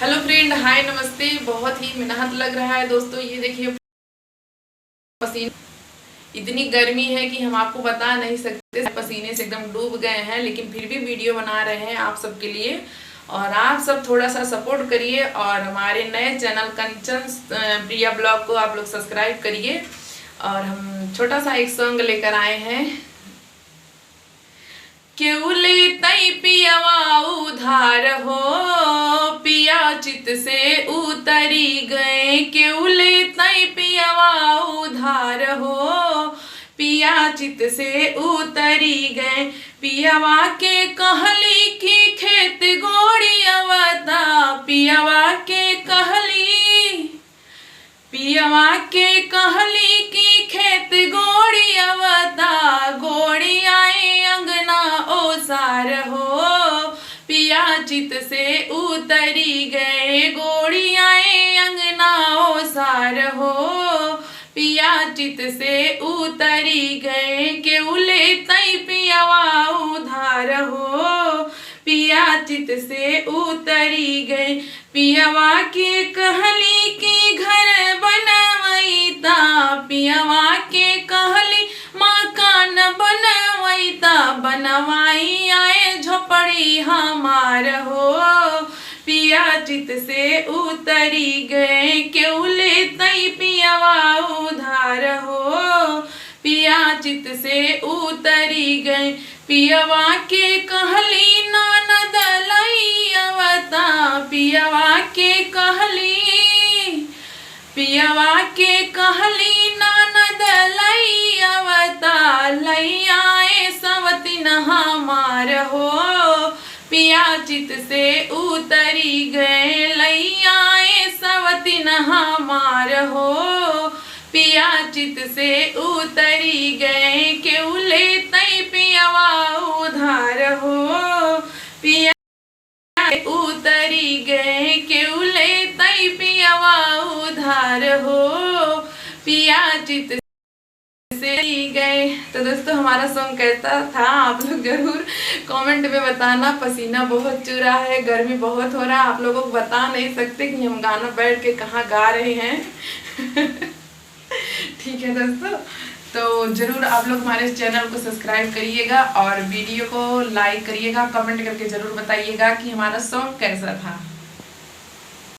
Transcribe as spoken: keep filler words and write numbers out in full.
हेलो फ्रेंड, हाय, नमस्ते। बहुत ही मेहनत लग रहा है दोस्तों। ये देखिए पसीने, इतनी गर्मी है कि हम आपको बता नहीं सकते, पसीने से एकदम डूब गए हैं, लेकिन फिर भी वीडियो बना रहे हैं आप सबके लिए। और आप सब थोड़ा सा सपोर्ट करिए और हमारे नए चैनल कंचन, अ, प्रिया ब्लॉग को आप लोग सब्सक्राइब करिए। और हम छोटा सा एक सॉन्ग लेकर आए हैं। केहू लेतई पियवा उधार हो, पिया चित से उतरी गए। केहू लेतई पियवा उधार हो, पिया चित से उतरी गए। पियवा के कहली कि खेत गोड़ियवता, पियवा के कहली, पियवा के कहली कि खेत गोड़ियवता, गोड़ियाए अंगना ओसार हो। पिया चित से उतरी गए, गोड़ियाए अंगना ओसार हो। पिया चित से उतरी गए, केहू लेतई पियवा उधार हो। पिया चित से उतरी गए। पियवा के कहली कि घर बनवैता, पियवा के कहली मकान बनवैता, बनवाई आए झोपड़ी हमार हो। पिया चित से उतरी गए, केहू लेतई पियवा उधार हो। पिया चित से उतरी गए। पियवा के कहली ननद लइयवता, पियवा के कहली, पियवा के कहली ननद लइयवता, लइयाए सवतिन हमार हो। पिया चित से उतरी गए, लइयाए सवतिन हमार हो। पिया चित से उतरी गए, केहू लेतई पियवा उधार हो। पिया उतरी गए, केहू लेतई पियवा उधार हो। पिया चित से गए। तो दोस्तों, हमारा सॉन्ग कैसा था, आप लोग जरूर कमेंट में बताना। पसीना बहुत चू रहा है, गर्मी बहुत हो रहा है, आप लोगों को बता नहीं सकते कि हम गाना बैठ के कहाँ गा रहे हैं। ठीक है दोस्तों, तो जरूर आप लोग हमारे चैनल को सब्सक्राइब करिएगा और वीडियो को लाइक करिएगा, कमेंट करके जरूर बताइएगा कि हमारा सॉन्ग कैसा था।